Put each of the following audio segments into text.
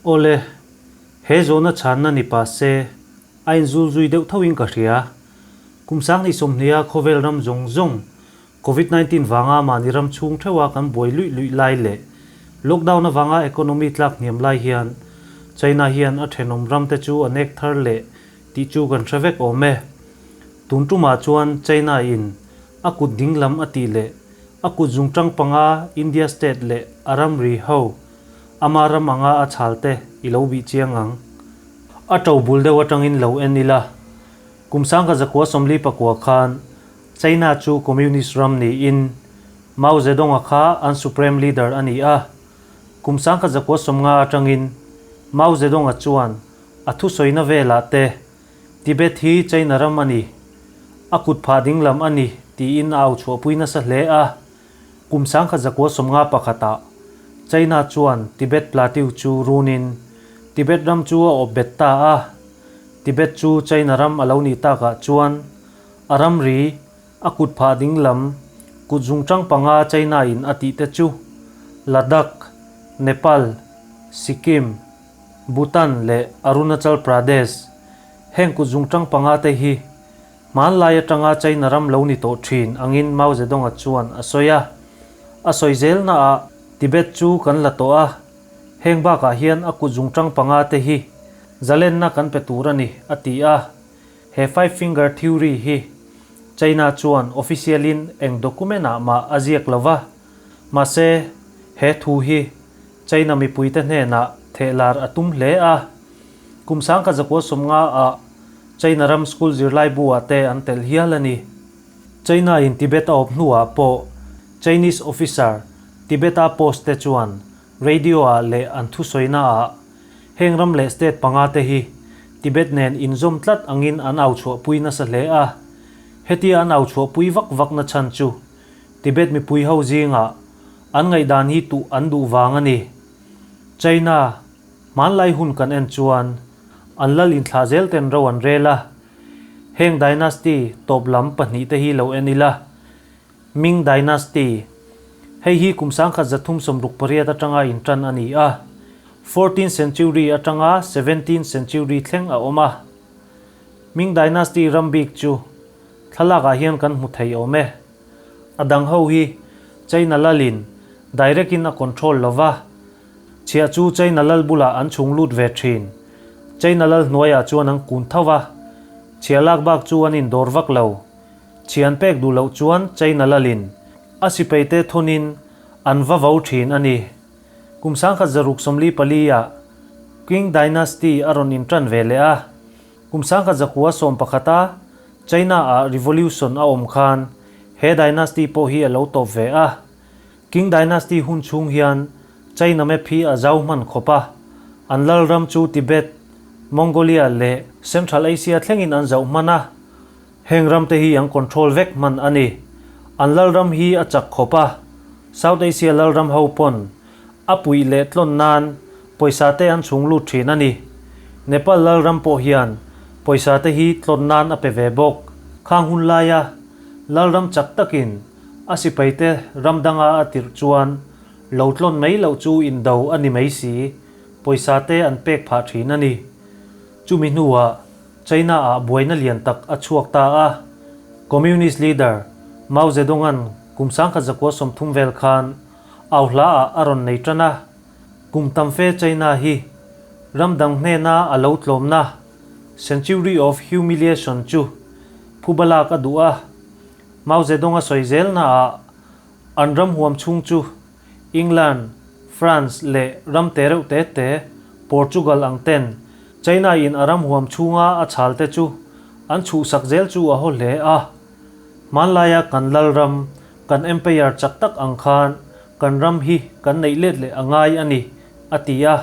Awle, he zawhna chhanna ni pah se, a inzul zui deuh thoin ka hria. Kum sanghnih sawmhniha khawvel ram zawng zawng Covid 19 vanga mahni ram chhung theuha kan buai luih luih lai leh lockdown avanga economy tlak hniam lai hian China hian a thenawm ram te chu a nek thar leh tih chu kan hre vek awm e. Tun tumah chuan China in a kut ding lam a tih leh a kut zungtang panga India state leh a ramri ho ama ram anga a chhal te i lo bih chiang ang. A to bul deuh atangin lo en ila. Kum sangkhat zakua 44 khan China chu Communist ram niin Mao Zedong-a kha an Supreme Leader a ni a. Kum 1950 atangin Mao Zedong-a chuan a thusawina velah te Tibet hi China ram a ni, a kut phah ding lam a ni tiin a au chhuahpui nasa hle a. Kum 1951-ah China chuan Tibet Plateau chu runin Tibet ram chu a awp bet ta a. Tibet chu China ram a lo nih takah chuan a ramri, a kut phah ding lam, kut zungtang panga China in a tih te chu Ladakh, Nepal, Sikkim, Bhutan leh Arunachal Pradesh. Heng kut zungtang panga te hi hmanlai atanga China ram lo ni tawh thin angin Mao Zedong-a chuan a sawi a. A sawi zelnaah Tibet chu kan la tawh a, heng bakah hian a kut zungtang panga te hi zalenna kan pe tur a ni, a ti a. He five finger theory hi China chuan official in eng document ah mah a ziak lo va, mahse he thu hi China mipuite hnenah thehlar a tum hle a. Kum 1950 ah China ram school zirlai bu ah te an telh hial a ni. China in Tibet a awp hnuah pawh Chinese officer Tibet a post te chuan radio ah leh an thusawina ah Heng ram leh state panga te hi Tibet nen inzawm tlat angin an au chhuahpui nasa hle a. Hetia an au chhuahpui vak vak na chhan chu Tibet mipui ho zingah an ngaihdan hi tuh an duh vang a ni. China, hmanlai hun kan en chuan an lal inthlah zel ten ro an rel a. Heng dynasty tawp lam pahnih te hi lo en ila. Ming Dynasty, Hei hi kum 1368 atanga intan a ni a, 14th century atanga 17th century thleng a awm a. Ming Dynasty ram bik chu thlalakah hian kan hmu thei awm e. A dang ho hi China lalin direct in a control lo va, chhiah chu China lal bulah an chhung lut ve thin. China lal hnuaiah chuan an kun tho va, chhiah lak bak chu an indawr vak lo. Thian pek duh loh chuan China lalin a sipaite thawnin an va vo thin a ni. Kum 1644 ah Qing Dynasty a rawn intan ve leh a, kum 1911 a China ah revolution a awm khan he dynasty pawh hi a lo tawp ve a. Qing Dynasty hun chhung hian China map hi a zau hman khawp a, an lal ram chu Tibet, Mongolia leh Central Asia thlengin an zauh hman a. Heng ram te hi an control vek hman a ni. An lalram hi a chak khawp a, South Asia lalram ho pawn a puih leh tlawn nan pawisa te an chhung lut thin a ni. Nepal lalram pawh hian pawisa te hi tlawn nan a pe ve bawk. Khang hun laia lalram chak takin a sipai te ram danga a tirh chuan lo tlawn mai loh chu indo a ni mai si, pawisa te an pek phah thin a ni. Chumi hnuah China ah buaina lian tak a chhuak ta a, Communist leader Mao Zedong-a'n kum 1930 vel khan au hla ah a rawn nei tan a, kum tam fe China hi ram dang hnena a lo tlawmna Century of Humiliation chu phuba lak a duh a, Mao Zedong-a sawi zelna ah an ram huam chhung chu England, France leh ram te reuh te te, Portugal ang ten China in a ram huam chhunga a chhal te chu an chhuhsak zel chu a haw hle a. Hmanlaia kan lalram, kan empire chak tak ang khan kan ram hi kan neih let leh a ngai a ni, a ti a.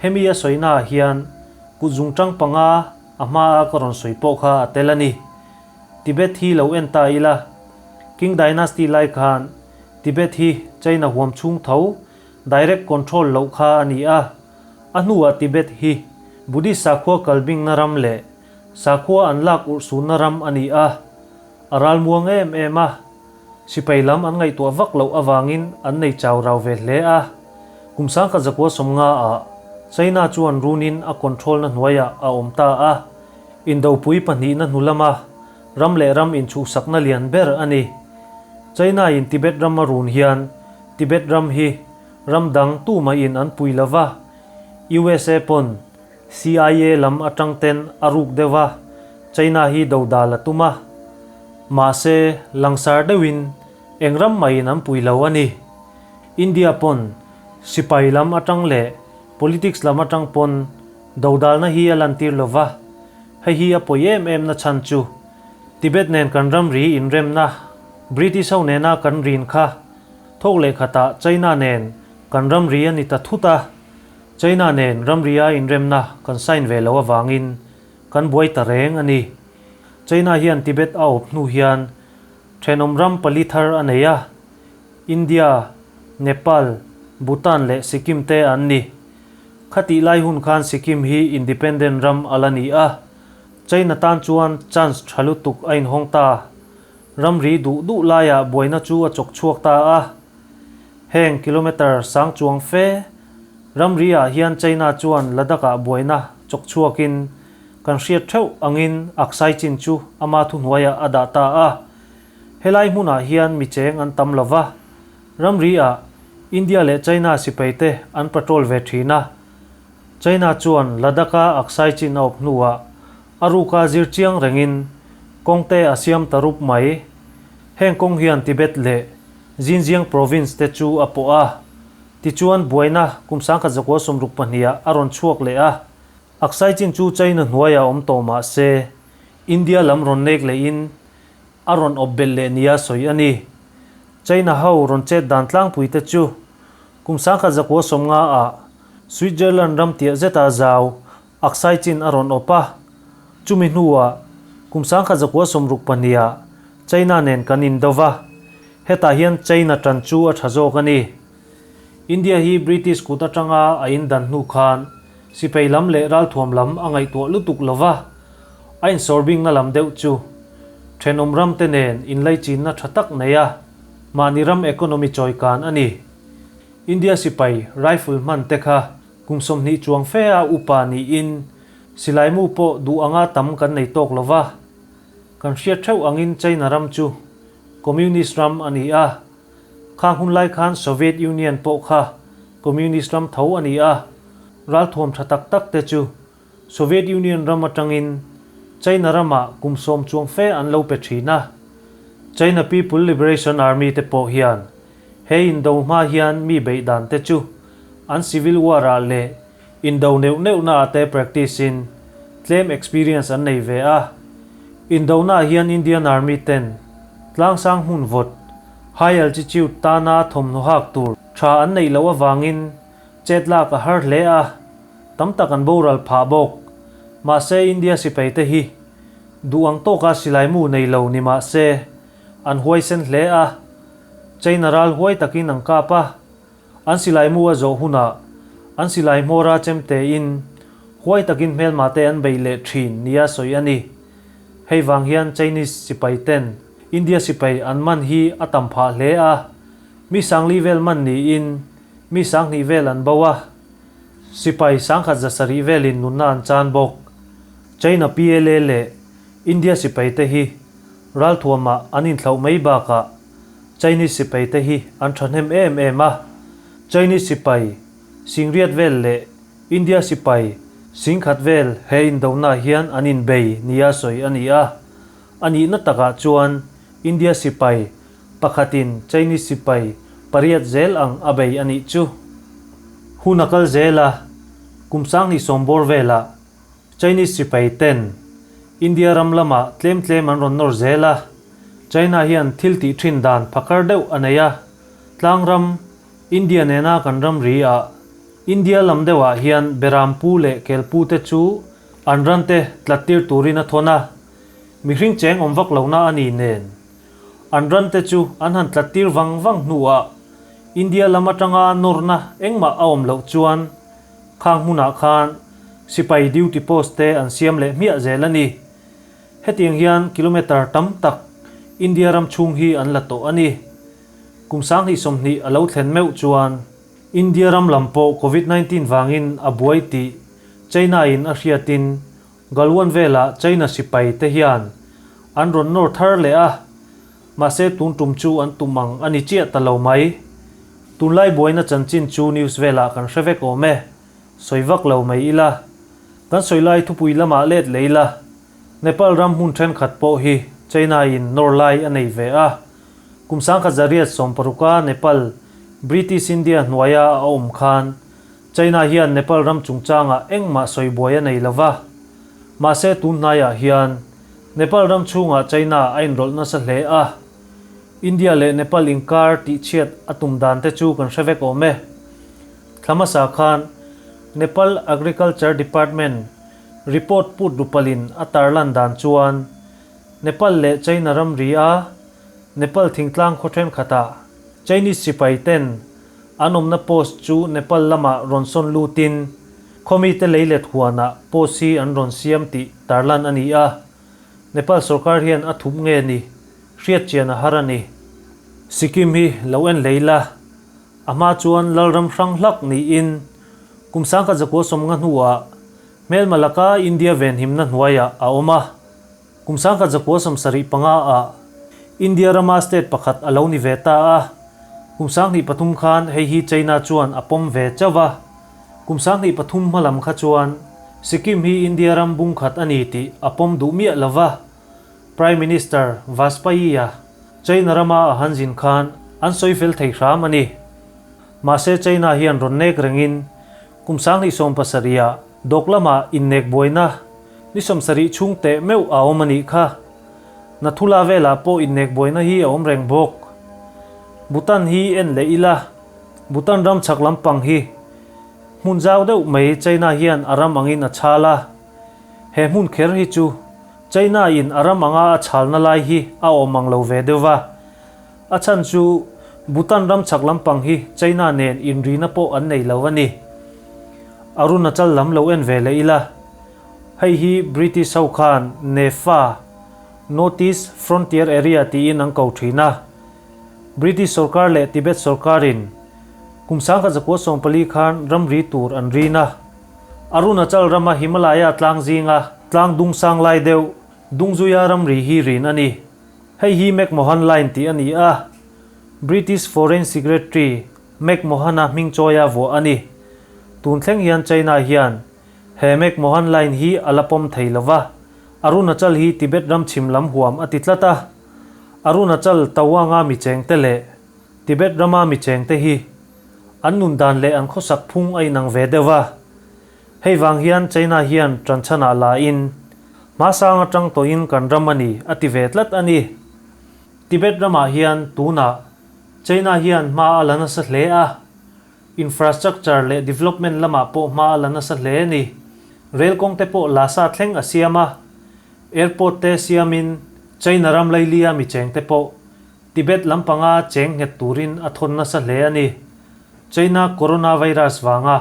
Hemi a sawinaah hian kut zungtang panga a hmaa ka rawn sawi pawh kha a tel a ni. Tibet hi lo en ta ila, Qing Dynasty lai khan Tibet hi China huam chhung tho direct control loh kha a ni a. A hnuah Tibet hi Buddhist sakhua kalbingna ram leh sakhua an lak urhsunna ram a ni a. A ralmuang em em a, sipai lam an ngaihtuah vak loh avangin an nei chau rau ve hle a. Kum 1950 ah. China chuan runin a control na hnuaiah a awm ta a, indopui pahnihna hnu lama ram leh ram inchhuhsakna lian ber a ni. China in Tibet ram a run hian Tibet ram hi ram dang tumahin an pui lo va, USA pawn CIA lam atang ten a ruk deuh a, China hi dodal a tum a. Mahse, langsar deuhin eng ram mahin an pui lo a ni. India pawn sipai lam atang leh politics lam atang pawn dodalna hi a lantir lo va, hei hi a pawi em em na chhan chu Tibet nen kan ramri inremna British ho nena kan rin kha thawk leh khatah China nen kan ramri a ni ta thut a, China nen ramria inremna kan sign ve lo avangin kan buai ta reng a ni. China hian Tibet a awp hnu hian thenawm ram pali thar a nei a, India, Nepal, Bhutan leh Sikkim te an ni. Khatih lai hun khan Sikkim hi independent ram a la ni a, China tan chuan chance tha lutuk a inhawng ta. Ramri duh duh laiah buaina chu a chawk chhuak ta a. Heng kilometre sang chuang fe ramri ah hian China chuan Ladakh ah buaina chawk chhuakin kan hriat theuh angin Aksai Chin chu ama thuhnuaiah a dah ta a. Helai hmunah hian mi cheng an tam lo va, ramri ah India leh China sipai te an patrol ve thin a. China chuan Ladakh a Aksai Chin a awp hnuah a ruka zir chiang rengin kawng te a siam ta rup mai. Heng kawng hian Tibet leh Xinjiang province te chu a pawh a. Tichuan buaina kum 1962 ah a rawn chhuak leh a. Aksai Chin chu China hnuaiah awm tawh mah se India lam rawn nek lehin a rawn awp belh leh nia sawi a ni. China ho rawn chet dan tlangpui te chu kum 1950 ah Switzerland ram tiah zeta zau Aksai Chin a rawn awp a, chumi hnuah kum 1962 ah China nen kan indo va, hetah hian China tan chu a tha zawk a ni. India hi British kut atanga a indan hnu khan sipai lam leh ralthuam lam a ngaihtuah lutuk lo va, a insawrbingna lam deuh chu thenawm ramte nen inlaichinna tha tak nei a, mahni ram economy chawikan a ni. India sipai rifle hman te kha kum 20 chuang fe a upa niin silaimu pawh duh anga tam kan nei tawk lo va, kan hriat theuh angin China ram chu Communist ram a ni a, Khang hun lai khan Soviet Union pawh kha Communist ram tho a ni a, ralthuam tha tak tak te chu Soviet Union ram atangin China ramah kum 10 chuang fe an lo pe thin a. China People Liberation Army te pawh hian he indo hma hian mi beih dan te chu an civil war ah leh indo neuh neuh na ah te practice in tlem experience an nei ve a. Indo na ah hian Indian Army ten tlangsang hmun vawt, high altitude, tana thawmhnaw hak tur tha an neih loh avangin chet lak a har hle a, tam tak an boral phah bawk. Mahse India sipai te hi duh ang tawka silaimu nei lo ni mahse an huaisen hle a, China ral huai takin an kap a, an silaimu a zawh hunah an silai hmawra chemtein huai takin hmelma te an beih leh thin nia sawi a ni. Hei vang hian Chinese sipai ten India sipai an man hi a tam phah hle a, mi 4000 vel man niin mi 2000 vel an bo a, sipai 1700 velin nunna an chan bawk. China PLA leh India sipai te hi ralthuamah an inthlauh mai bakah Chinese sipai te hi an thahnem em em a, Chinese sipai 8000 vel leh India sipai 10,000 vel he indona hian an inbei nia sawi a ni a. A nihna takah chuan India sipai pakhatin Chinese sipai pariat zel ang a bei a nih chu. Hun a kal zel a, kum 2010 bawr velah Chinese sipai ten India ram lamah tlem tlem an rawn nawr zel a, China hian thil tih thin dan phakar deuh a nei a, tlang ram India nena kan ramri ah India lam deuhah hian beram pu leh kel pu te chu an ran te tlat tir turin a thawn a, mihring cheng awm vak lohna a ni nen an ran te chu an han tlat tir vang vang hnuah India lam atanga nawrna engmah a awm loh chuan khang hmunah khan sipai duty post te an siam leh hmiah zel a ni. Hetiang hian kilometre tam tak India ram chhung hi an la tawh a ni. Kum 2020 a lo thlen meuh chuan. India ram lam pawh Covid 19 vangin a buai tih China in a hriatin Galwan velah China sipai te hian an rawn nawr thar leh a, mahse tun tum chu an tum ang a ni chiah ta lo mai. Tunlai buaina chanchin chu news velah kan hre vek awm e, sawi vak lo mai ila. Kan sawi lai thupui lamah let leh ila, Nepal ram hmun thenkhat pawh hi China in nawr lai a nei ve a. Kum 1860 a Nepal British India hnuaia a awm khan China hian Nepal ram chungchangah engmah sawi buai a nei lo va. Mahse tun hnaiah hian Nepal ram chhungah China a inrawlh nasa hle a. India leh Nepal inkar tihchhiat a tum dan te chu kan hre vek awm e. Thla hmasa khan Nepal Agriculture Department report put rupalin a tarlan dan chuan Nepal leh China ramri a Nepal thingtlang khaw thenkhatah Chinese sipai ten An awmna post chu Nepal lamah rawn sawn lutin khawmite leilet huanah post hi an rawn siam tih tarlan a ni a. Nepal sorkar hian a thup nge ni hriat chian a har a ni. Sikkim hi lo en lei la, a hma chuan Lalram hrang hlak niin kum 1950 hnuah hmelma laka India venhimna hnuaiah a awm a. Kum 1975 ah India rama state pakhat a lo ni ve ta a, kum 2003 khan hei hi China chuan a pawm ve chauh a. Kum 2003 hma lam kha chuan Sikkim hi India ram bung khat a ni tih a pawm duh miah lo va. Prime Minister Vajpayee-a China rama a han zin khan an sawi fel thei hram a ni. Mahse China hian rawn nek rengin kum 2017 ah Dawk lamah innek buaina ni 70 chhung teh meuh a awm a nih kha. Nathula velah pawh innek buaina hi a awm reng bawk. Bhutan hi en leh ila, Bhutan ram chhak lampang hi hmun zau deuh mai China hian a ram angin a chhal a. He hmun kher hi chu China in a ram anga a chhalna lai hi a awm ang lo ve deuh va. A chhan chu Bhutan ram chhak lampang hi China nen inrina pawh an nei lo a ni. Arunachal lam lo en ve leh ila, hei hi British ho khan NEFA, North East Frontier Area tiin an ko thin a. British sorkar leh Tibet sorkarin kum 1914 khan ramri tur an rin a. Arunachal rama Himalaya tlang zinga tlang dung sang lai deuh Dungzuia ramri hi rin a ni. Hei hi McMahon Line tih a ni a, British Foreign Secretary McMahon-a hming chawia vuah a ni. Tun thleng hian China hian he McMahon Line hi a la pawm thei lo va, Arunachal hi Tibet ram chhim lam huam a ti tlat a. Arunachal Tawanga mi chengte leh Tibet rama mi chengte hi an nun dan leh an khawsak phung a inang ve deuh va. Hei vang hian China hian ṭanchhanah la in hmasang aṭang tawhin kan ram a ni a ti ve tlat a ni. Tibet ramah hian tunah China hian hma a la nasa hle a, infrastructure leh development lamah pawh hma a la nasa hle a ni. Rail kawng te pawh Lhasa thleng a siam a, airport te siamin China ram lailia mi cheng te pawh Tibet lampanga cheng nghet turin a thawn nasa hle a ni. China coronavirus vanga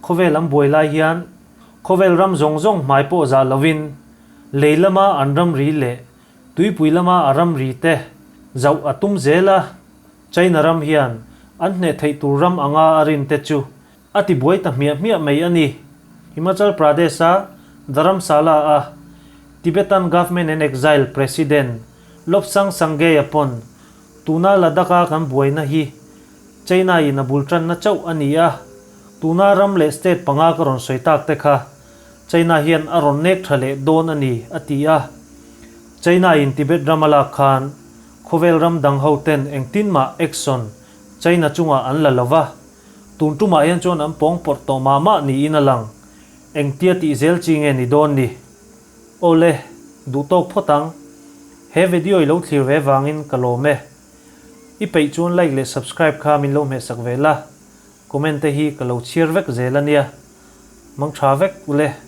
khawvel an buai lai hian khawvel ram zawng zawng hmai pawh zah lovin lei lama an ramri leh tuipui lama a ramri te zauh a tum zel a. China ram hian an hneh theih tur ram anga a rin te chu a ti buai ta hmiah hmiah mai a ni. Himachal Pradesh-a Dharamsala-a Tibetan Government in Exile President Lobsang Sangay-a pawn tuna Ladakh-a kan buaina hi China-in a bul tanna chauh a ni a, tuna ram leh state panga ka rawn sawi tak te kha China hian a rawn nek tha leh dawn a ni, a ti a. China-in Tibet ram a lak khan khawvel ram dang ho ten engtin mah action China chungah an la lo va, tun tumah hian chuan an pawng pawrh tawh mah mah niin a lang. Engtia tih zel chi nge ni dawn ni? Awle, duh tawk phawt ang. He video i lo thlir ve vangin ka lawm e. I peih chuan like leh subscribe kha min lo hmehsak ve la, comment te hi ka lo chhiar vek zel a nia. Mang tha vek ule.